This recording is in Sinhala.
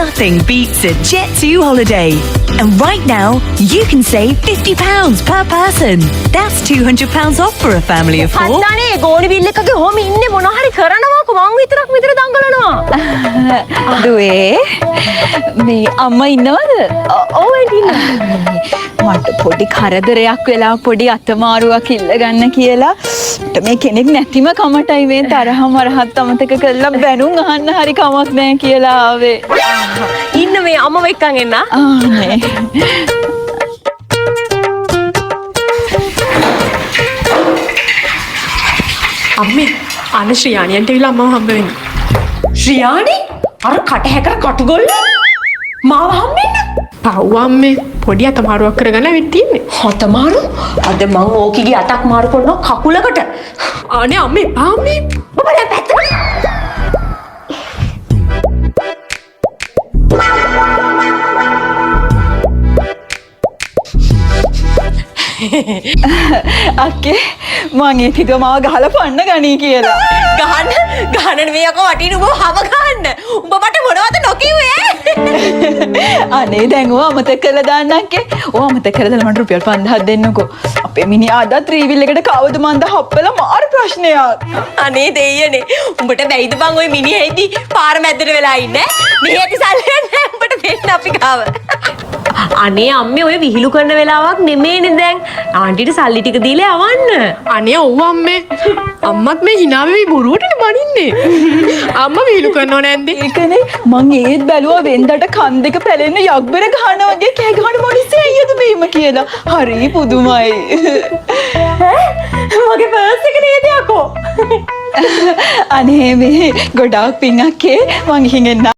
Nothing beats a Jet2 holiday. And right now, you can save £50 per person. That's £200 off for a family of four. හත්තානේ ගෝනි බිල් එකගේ ඔහොම ඉන්නේ මොන හරි කරනවාකෝ, මං විතරක් විතර දඟලනවා. දුවේ, මේ අම්මා ඉන්නවද? ඔව් ඇන්ටි, ඉන්නවා. මට පොඩි කරදරයක් වෙලා පොඩි අතමාරුවක් ඉල්ල ගන්න කියලා. මට මේ කෙනෙක් නැතිම කමටයි මේ තරහ මරහත් අමතක කරලා බැනුම් අහන්න හරි කමක් නෑ කියලා ආවේ. ඉන්න, මේ අම්මව එක්කන් එන්න. ආ නේ. අම්මේ, අන්න ශ්‍රියානියන්ට ඇවිල්ලා අම්මව හම්බ වෙන්න. ශ්‍රියානි, අර කට හැකර කටුගොල්ල මාව හම්බෙන්න? පව් අම්මේ, පොඩි අතමාරුවක් කරගන්න ඇවිත් තින්නේ. අතමාරු? අද මං ඕකිගේ අතක් මාරු කරනවා කකුලකට. අනේ අම්මේ, එපා අම්මේ. ඔබ දැන් පැත්තකට. අක්කේ, මං ඒත් හිතුවා මාව ගහලා පන්න ගනී කියලා. ගහන්න ගහන්න නෙමෙයි යකෝ, වටින උඹ හව ගහන්න. උඹ මට මොනවද නොකිව්වේ? අනේ දැන් ඔය අමතක කරලා දාන්න අක්කේ. ඔය අමතක කරලා දාලා මට රුපියල් 5000ක් දෙන්නකෝ. අපේ මිනිහා අදත් ත්‍රීවිල් එකට කවද මන්ද හප්පලා, මාර ප්‍රශ්නයක්. අනේ දෙයියනේ, උඹට බැයිද බං ඔය මිනිහා ඉදි පාර මැද්දට වෙලා ඉන්නේ? මෙහි ඇති සල්ලි නෑ උඹට දෙන්න අපි ගාව. අනේ අම්මේ, ඔය විහිළු කරන වෙලාවක් නෙමෙයිනේ දැන්. ආන්ටිට සල්ලි ටික දීලා යවන්න. අනේ ඔව් අම්මේ. අම්මත් මේ හිනා වෙවි බොරුවටනේ බනින්නේ. අම්මා විහිළු කරනව නැන්දේ. ඒකනේ මං ඒත් බැලුවා, වෙන්දට කන් දෙක පැලෙන්න යක්බර ගහනවා වගේ කෑ ගහන මිනිස්සු අයියද බීම කියලා. හරි පුදුමයි. මගේ පර්ස් එක නේද යකෝ? අනේ මේ ගොඩාක් පිං අක්කේ, මං ගිහින් එන්නම්.